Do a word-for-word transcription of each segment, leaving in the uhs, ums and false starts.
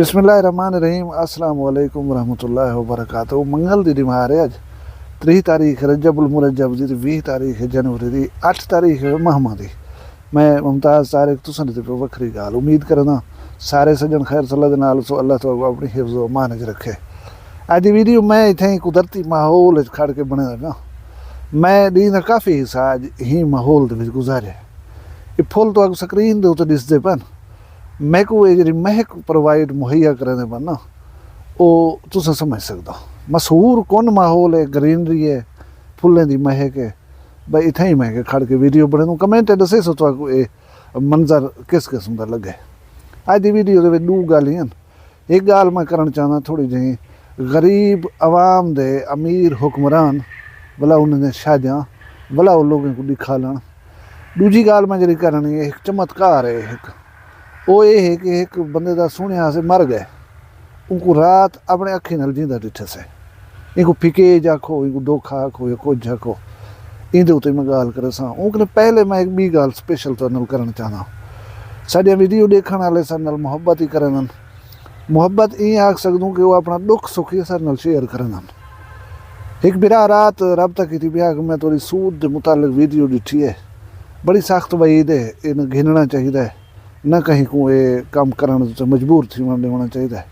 بسم اللہ الرحمن الرحیم۔ السلام علیکم ورحمۃ اللہ وبرکاتہ۔ منگل دی ݙیہاڑ ہے اڄ، تریہہ تاریخ رجب المرجب دی تے ویہہ تاریخ جنوری دی، اٹھ تاریخ مہماں دی۔ میں ممتاز طارق، تساں ݙتے پئے وکھری ڳالھ۔ امید کریندا سارے سڄݨ خیر صلاح دے نال سو، اللہ تہاکوں اپݨی حفظ و امان وچ رکھے۔ اڄ دی ویڈیو میں اتھائیں قدرتی ماحول وچ کھڑ کے بݨیندا پیاں۔ میں ݙینہہ دا کافی حصہ اڄ ایں ماحول دے وچ گزاریا۔ اے پھل تہاکوں سکرین دے اتے ݙسدے پن۔ میکوں اے جیڑھی مہک پرووائیڈ مہیا کریندے پن نا، او تساں سمجھ سڳدو۔ مسحور کن ماحول ہے، گرینری ہے، پھلیں دی مہک ہے۔ بھئی اتھائیں میں کہ کھڑ کے ویڈیو بݨیندوں، کمنٹ تے ݙسیسو تہاکوں اے منظر کس قسم دا لڳے۔ اڄ دی ویڈیو دے وچ ݙو ڳالھیں ہن۔ ہک ڳالھ میں کرݨ چاہنداں تھوڑی جہیں، غریب عوام دے امیر حکمران، ولا انہاں دیاں شادیاں، ولا او لوکیں کوں ݙکھالݨ۔ ݙوجھی ڳالھ میں جیڑھی کرݨی ہے، ہک چمتکار ہے ہک۔ او اے ہے کہ ہک بندے دا سوہݨے آسے مر ڳئے، اونکوں رات اپݨے اکھیں نال جیندا ݙٹھسے۔ اینکوں پھکیج آکھو، اینکوں ݙوکھا آکھو یا کجھ آکھو، ایندے اتے میں ڳالھ کریساں۔ اونکوں پہلے میں ہک ٻی ڳالھ سپیشل تہاݙے نال کرݨ چاہنداں۔ ساݙیاں ویڈیو ݙیکھݨ آلے ساݙے نال محبت ہی کریندن۔ محبت ایں آکھ سڳدوں کہ او اپݨا ݙکھ سکھ ہی اساݙے نال شیئر کریندن۔ ہک بھرا رات رابطہ کیتی پیا کہ میں تہاݙی سود دے متعلق ویڈیو ݙٹھی ہے، بڑی سخت وعید ہے، اینوں گھنݨا چاہیدا ہے، نہ کہیں کوں اے کم کرݨ تے مجبور تھیوݨ ݙیوݨا چاہیدا ہے۔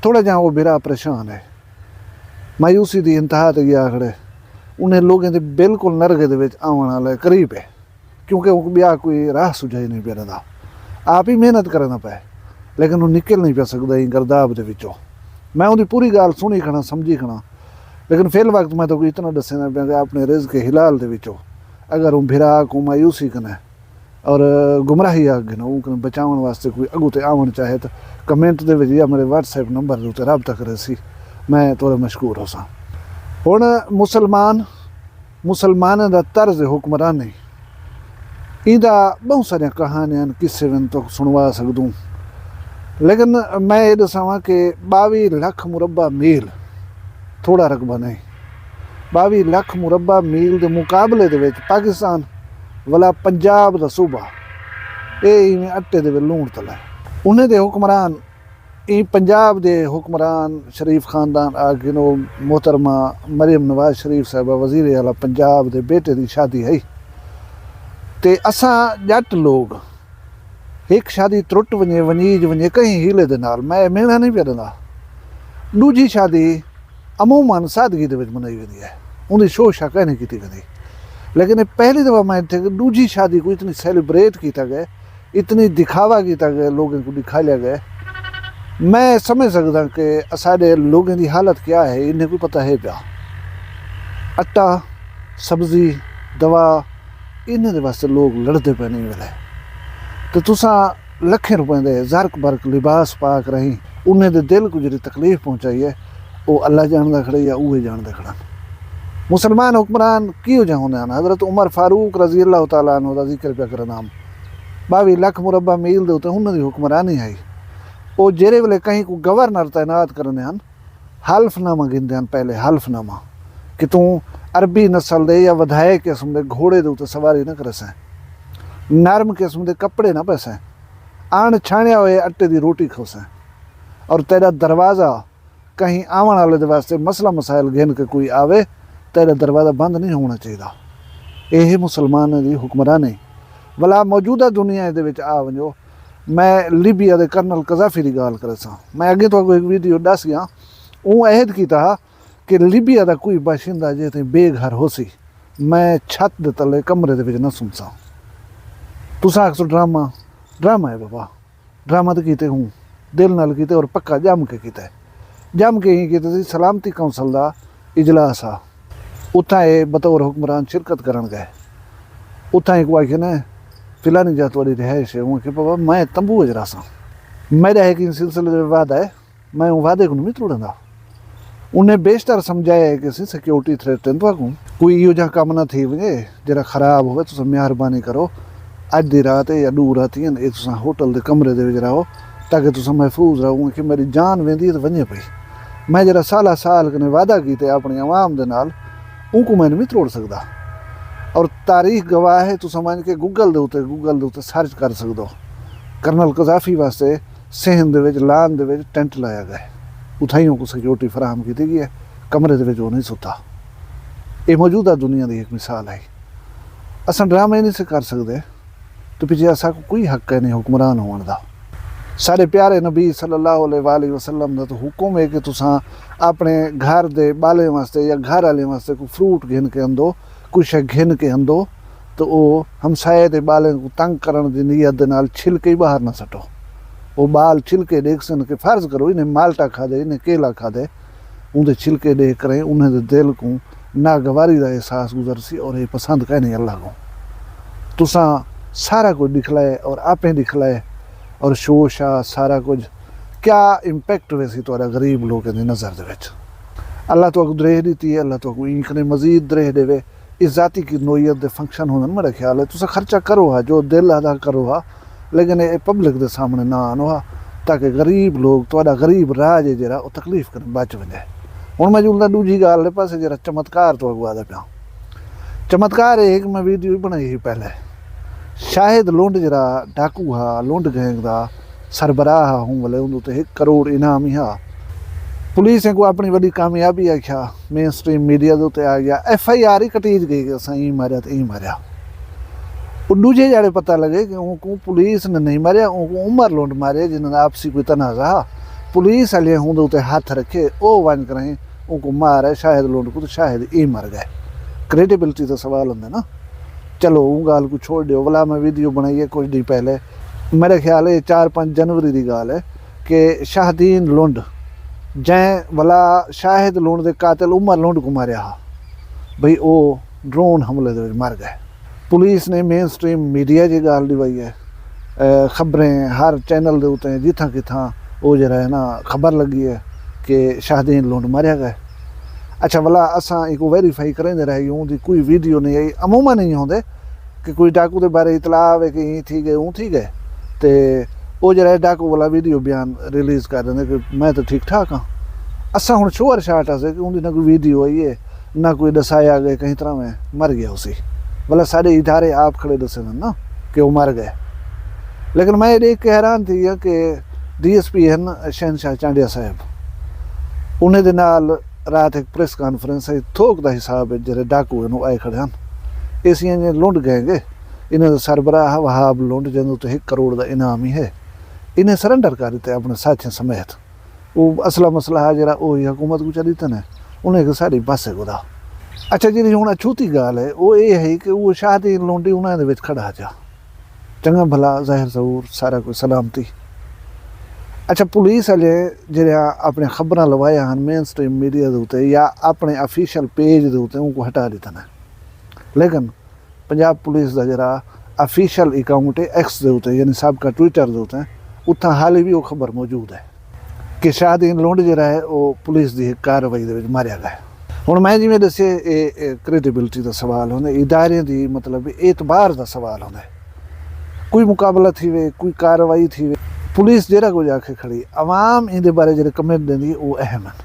تھوڑا جیہاں او بھرا پریشان ہے، مایوسی دی انتہا تے ڳیا کھڑے۔ انہیں لوکیں دے بالکل نرغے دے وچ آوݨ آلے قریب ہے، کیونکہ اونکوں ٻیا کوئی راہ سجھائی نہیں پیا ݙیندا۔ آپ ہی محنت کریندا پئے، لیکن او نکل نہیں پیا سڳدا ایں گرداب دے وچوں۔ میں اوندی پوری ڳالھ سݨی کھڑاں، سمجھی کھڑاں، لیکن فی الوقت میں تہاکوں اتنا ݙسیندا پیاں کہ اپݨے رزق حلال دے وچوں اگر اوں بھرا کوں مایوسی کنے اور گمراہی آ گھنو، اوں کوں بچاوݨ واسطے کوئی اڳوں تے آوݨ چاہے تاں کمنٹ دے وچ یا میرے واٹس ایپ نمبر دے اتے رابطہ کریسی، میں تہاݙا مشکور ہوساں۔ ہݨ مسلمان، مسلماناں دا طرز حکمرانی، ایندا ٻہوں ساریاں کہانیاں ہن، قصے وی تہاکوں سݨوا سڳدوں، لیکن میں اے ݙساواں کہ ٻاویہہ لکھ مربع میل تھوڑا رقبہ نہیں۔ ٻاویہہ لکھ مربع میل دے مقابلے دے وچ پاکستان ولا پنجاب دا صوبہ، اے ایویں اٹے دے وچ لوݨ تلا ہے۔ انہیں دے حکمران، ایں پنجاب دے حکمران شریف خاندان آ گھنو، محترمہ مریم نواز شریف صاحبہ وزیر اعلیٰ پنجاب دے بیٹے دی شادی ہئی، تے اساں ڄٹ لوگ ہک شادی ترٹ ونڄے، ونڄیج ونڄے کہیں حیلے دے نال، میں اے میݨا نہیں پیا ݙیندا۔ ݙوجھی شادی عموماً سادگی دے وچ منائی ویندی ہے، اوندی شو شا کائنی کیتی ویندی۔ لیکن اے پہلی دفعہ میں ݙٹھے کہ ݙوجھی شادی کوں اتنی سیلیبریٹ کیتا ڳئے، اتنی دکھاوا کیتا ڳئے، لوکیں کوں ݙکھالیا ڳئے۔ میں سمجھ سڳداں کہ اساݙے لوکیں دی حالت کیا ہے، انہیں کوں پتہ ہے پیا۔ اٹا، سبزی، دوا، انہیں دے واسطے لوک لڑدے پئے نہیں ویلے۔ تے تساں لکھیں روپئیں دے زرق برق لباس پا کے رہیں، انہیں دے دل کوں جیڑھی تکلیف پہنچائی ہے، او اللہ ڄاݨدا کھڑے یا اوہے ڄاݨدے کھڑن۔ مسلمان حکمران کیہو جہے ہوندے ہن؟ حضرت عمر فاروق رضی اللہ تعالیٰ عنہ دا ذکر پیا کریندا ہم۔ ٻاویہہ لکھ مربع میل دے اتے انہاں دی حکمرانی ہئی۔ او جیڑھے ویلے کہیں کوں گورنر تعینات کریندے ہن، حلف نامہ گھندے ہن، پہلے حلف نامہ کہ توں عربی نسل دے یا ودھائے قسم دے گھوڑے دے اتے سواری نہ کریسیں، نرم قسم دے کپڑے نہ پہسیں، اݨ چھاݨیا ہوئے اٹے دی روٹی کھوسیں، اور تیݙا دروازہ کہیں آوݨ آلے دے واسطے مسئلہ مسائل گھن کے کوئی آوے، تیݙا دروازہ بند نہیں ہووݨا چاہیدا۔ اے ہے مسلماناں دی حکمرانی۔ ولا موجودہ دنیا دے وچ آ ونڄو، میں لیبیا دے کرنل قذافی دی ڳالھ کریساں۔ میں اڳے تہاکوں ہک ویڈیو ݙس ڳیاں، اوں عہد کیتا ہا کہ لیبیا دا کوئی باشندہ جے تئیں بے گھر ہوسی، میں چھت دے تلے کمرے دے وچ نہ سمساں۔ تساں آکھسو ڈرامہ، ڈرامہ ہے بابا، ڈرامہ تے کیتے ہوں، دل نال کیتے اور پکا ڄم کے کیتے۔ ڄم کے ایں کیتے سی، سلامتی کونسل دا اجلاس ہا، اتھاں اے بطور حکمران شرکت کرݨ ڳئے۔ اتھاں ہک آکھے نے، فلانی جاہ تہاݙی رہائش ہے، اوں آکھے بابا میں تمبو وچ رہساں۔ میݙا ہک ایں سلسلے دے وعدہ ہے، میں اوں وعدے کوں نہیں تروڑیندا۔ انہیں بیشتر سمجھایا ہے کہ اسی سیکیورٹی تھریٹ ہن تہاکوں، کوئی ایہو جہا کم نہ تھی ونڄے جیڑھا خراب ہووے، تساں مہربانی کرو اڄ دی رات ہے یا ݙو راتیں ہن، اے تساں ہوٹل دے کمرے دے وچ رہو تاکہ تساں محفوظ رہو۔ اوں آکھے میݙی جان ویندی ہے تے ونڄے پئی۔ میں جیڑھا سالاں سال کنے وعدہ کیتے اپݨی عوام دے نال، اونکوں میں نہیں تروڑ سڳدا۔ اور تاریخ گواہ ہے، تساں ونڄ کے گوگل دے اتے، گوگل دے اتے سرچ کر سڳدو۔ کرنل قذافی واسطے صحن دے وچ، لان دے وچ ٹینٹ لایا ڳئے، اتھائیں اونکوں سیکیورٹی فراہم کیتی ڳئی ہے، کمرے دے وچ او نہیں ستا۔ اے موجودہ دنیا دی ہک مثال ہے۔ اساں ڈرامے نہیں سے کر سڳدے، تے پچھے اساکوں کوئی حق کائنی حکمران ہووݨ دا۔ ساݙے پیارے نبی صلی اللہ علیہ وآلہ وسلم دا تو حکم ہے کہ تساں اپݨے گھر دے ٻالیں واسطے یا گھر آلیں واسطے کوئی فروٹ گھن کے اندو، کوئی شے گھن کے اندو، تے او ہمسائے دے ٻالیں کوں تنگ کرݨ دی نیت دے نال چھلکے ہی ٻاہر نہ سٹو۔ او ٻال چھلکے ݙیکھسن کہ فرض کرو انہیں مالٹا کھادے، انہیں کیلا کھادے، اوندے چھلکے ݙیکھ کریں انہیں دے دل کوں ناگواری دا احساس گزرسی اور اے پسند کائنی اللہ کوں۔ تساں سارا کجھ ݙکھلائے اور آپیں ݙکھلائے اور شو شا سارا کجھ، کیا امپیکٹ ویسی تہاݙا غریب لوکیں دی نظر دے وچ؟ اللہ تہاکوں دریہہ ݙتی ہے، اللہ تہاکوں ایں کنے مزید دریہہ ݙیوے۔ اے ذاتی کی نوعیت دے فنکشن ہوندن، میݙا خیال ہے تساں خرچہ کرو ہا، جو دل آہدا کرو ہا، لیکن اے پبلک دے سامݨے نہ آنو ہا، تاکہ غریب لوگ، تہاݙا غریب راج ہے جیڑھا، او تکلیف کنوں بچ ونڄے۔ ہݨ میں جلدا ݙوجھی ڳالھ دے پاسے، جیڑھا چمتکار تہاکوں آہدا پیاں۔ چمتکار اے ہے کہ میں ویڈیو ہی بݨائی ہئی پہلے۔ شاہد لنڈ جیڑھا ڈاکو ہا، لنڈ گینگ دا سربراہ ہا، ہوں ولے اوندے اتے ہک کروڑ انعام ہی ہا۔ پولیس اینکوں اپݨی وݙی کامیابی آکھیا، مین سٹریم میڈیا دے اتے آ ڳیا، ایف آئی آر ہی کٹیج ڳئی کہ اساں ایں ماریا تے ایں ماریا۔ او ݙوجھے جیڑھے پتہ لڳے کہ اونکوں پولیس نے نہیں ماریا، اونکوں عمر لنڈ ماریا، جنہاں دا آپسی کوئی تنازعہ ہا۔ پولیس آلیں ہوندے اتے ہتھ رکھے، او ونڄ کرائیں اونکوں مار ہے، شاہد لنڈ کوں، تے شاہد ایں مر ڳئے۔ کریڈیبلٹی دا سوال ہوندا نا۔ چلو، اوں ڳالھ کوں چھوڑ ݙیو۔ ولا میں ویڈیو بݨائی ہے کجھ ݙینھ پہلے، میݙے خیال ہے چار پنج جنوری دی ڳالھ ہے، کہ شاہدین لنڈ، جئیں ولا شاہد لنڈ دے قاتل عمر لنڈ کوں ماریا ہا، بھئی او ڈرون حملے دے وچ مر ڳئے۔ پولیس نے مین سٹریم میڈیا جی ڳالھ ݙیوائی ہے، اے، خبریں ہر چینل دے اتے جتھاں کتھاں او جیڑھا ہے نا خبر لڳی ہے کہ شاہدین لنڈ ماریا ڳئے۔ اچھا، ولا اساں ایکوں ویریفائی کریندے رہ ڳئے، اوں دی کوئی ویڈیو نہیں آئی، عموماً نہیں ہوندے کہ کوئی ڈاکو دے بارے اطلاع آوے کہ ایں تھی ڳئے، اوں تھی ڳئے، تے او جیڑھا ہے ڈاکو والا ویڈیو بیان ریلیز کر ݙیندے کہ میں تاں ٹھیک ٹھاک ہاں۔ اساں ہݨ شوہر شاٹ ہاسے کہ اوندی نہ کوئی ویڈیو آئی ہے، نہ کوئی ݙسایا ڳئے کہیں طرح میں مر ڳیا ہوسی۔ ولا ساݙے ادارے آپ کھڑے ݙسیندن نا کہ او مر ڳئے۔ لیکن میں اے ݙیکھ کے حیران تھی ڳیا کہ ڈی ایس پی ہن شہنشاہ چانڈیا صاحب، انہیں دے نال رات ہک پریس کانفرنس ہے، تھوک دا حساب ہے، جیڑھے ڈاکو ہن او آئے کھڑے ہن۔ اے سی این جے لنڈ گینگ ہے، انہیں دا سربراہ ہے وہاب لنڈ، جیندے اتے ہک کروڑ دا انعام ہی ہے۔ انہیں سرنڈر کر ݙتے اپݨے ساتھیاں سمیت۔ او اصلا مسئلہ ہے جیڑھا، او ہی حکومت کوں چا ݙتے نے، انہیں کہ ساݙی بس ہے خدا۔ اچھا، جیڑھی ہݨ اچھوتی ڳالھ ہے، او اے ہے کہ او شاہدین لنڈ ہی انہاں دے وچ کھڑا چا۔ چنڳا بھلا، ظاہر ظہور، سارا کوئی سلامتی۔ اچھا، پولیس آلے جیڑھے اپݨے خبراں لوائے ہن مین سٹریم میڈیا دے اتے یا اپݨے آفیشل پیج دے اتے، اونکوں ہٹا ݙتے نے۔ لیکن پنجاب پولیس دا جیڑھا آفیشل اکاؤنٹ ہے ایکس دے اتے، یعنی سابقہ ٹویٹر دے اتے، اتھاں حالی وی او خبر موجود ہے کہ شاہدین لنڈ جیڑھا ہے، او پولیس دی ہک کارروائی دے وچ ماریا ڳئے۔ ہݨ میں جیویں ݙسے، اے، اے کریڈیبلٹی دا سوال ہوندا، ادارے دی، مطلب، اعتبار دا سوال ہوندا ہے۔ کوئی مقابلہ تھیوے، کوئی کارروائی تھیوے، پولیس جیڑھا کجھ آکھے کھڑی، عوام ایندے بارے جیڑھے کمنٹ ݙیندی، او اہم ہن۔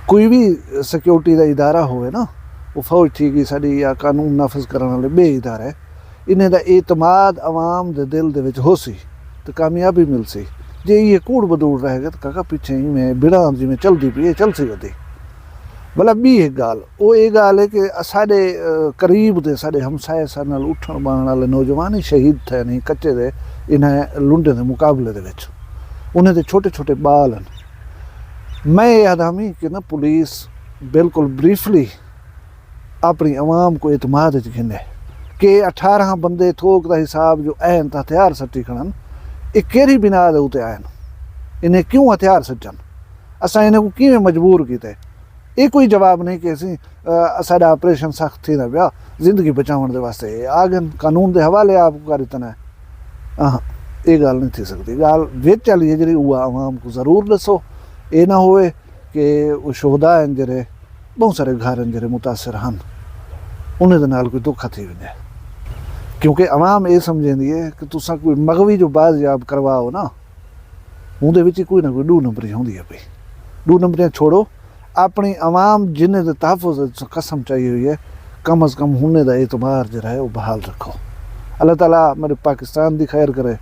کوئی وی سیکیورٹی دا ادارہ ہووے نا، او فوج تھی ڳئی ساݙی یا قانون نافذ کرݨ والے ٻئے ادارے، انہیں دا اعتماد عوام دے دل دے وچ ہوسی تے کامیابی ملسی۔ جے ایہ کوڑ بدوڑ رہ ڳئے تاں کاکا پچھے ایویں بھڑاں جیویں چلدی پئی ہے، چلسی ودی۔ ولا ٻی ہک ڳالھ، او اے ڳالھ ہے کہ اساݙے، اے، قریب دے ساݙے ہمسائے ساݙے نال اٹھݨ ٻہݨ والے نوجوان ہی شہید تھئے نہیں کچے دے انہیں لنڈیں دے مقابلے دے وچ۔ انہیں دے چھوٹے چھوٹے ٻال ہن۔ میں اے آہدامی کہ نہ پولیس بالکل بریفلی اپݨی عوام کوں اعتماد اچ گھنے کہ اٹھارہ بندے تھوک دا حساب جو آئن تاں ہتھیار سٹی کھڑن، اے کیڑھی بنا دے اتے آئن؟ انہیں کیوں ہتھیار سٹن؟ اساں انہیں کوں کیویں مجبور کیتے؟ اے کوئی جواب نہیں کہ اسی، آ، اساݙا آپریشن سخت تھیندا پیا، زندگی بچاوݨ دے واسطے اے آ ڳن قانون دے حوالے آپ کوں کر ݙتن ہے۔ آہاں، اے ڳالھ نہیں تھی سڳدی۔ ڳالھ وچ آلی ہے جیڑھی، اوہا عوام کوں ضرور ݙسو۔ اے نہ ہووے کہ او شہداء ہن جیڑھے، ٻہوں سارے گھر ہن جیڑھے متاثر ہن، انہیں دے نال کوئی دھوکا تھی ونڄے۔ کیونکہ عوام اے سمجھیندی ہے کہ تساں کوئی مغوی جو بازیاب کرواؤ نا، اوندے وچ کوئی نہ کوئی ݙو نمبری ہوندی ہے پئی۔ ݙو نمبریاں چھوڑو، اپݨی عوام جنہیں دے تحفظ وچ قسم چائی ہوئی ہے، کم از کم انہیں دا اعتبار جیڑھا ہے، او بحال رکھو۔ اللہ تعالیٰ میݙے پاکستان دی خیر کرے،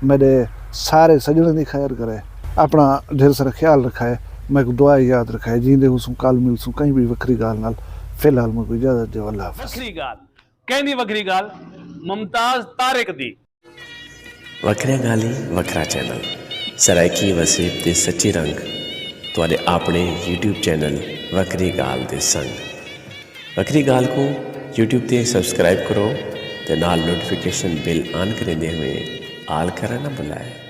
میݙے سارے سڄݨاں دی خیر کرے۔ اپݨا ڈھیر سارا خیال رکھائے۔ میکوں دعا یاد رکھائے۔ جیندے ہوسوں، کل ملسوں کہیں ٻئی وکھری ڳالھ نال۔ فی الحال میکوں اجازت ݙیو۔ اللہ حافظ۔ وکھری ڳالھ کہیں دی وکھری ڳالھ ممتاز طارق دی۔ وکھریاں ڳالھیں وکھرا چینل، سرائیکی وسیب دے سچے رنگ، تہاݙے آپݨے یوٹیوب چینل وکھری ڳالھ دے سنگ۔ وکھری ڳالھ کوں یوٹیوب تے سبسکرائب کرو تے نال نوٹیفکیشن بیل آن کریندے ہوئیں آل کرݨ نہ بھلائے۔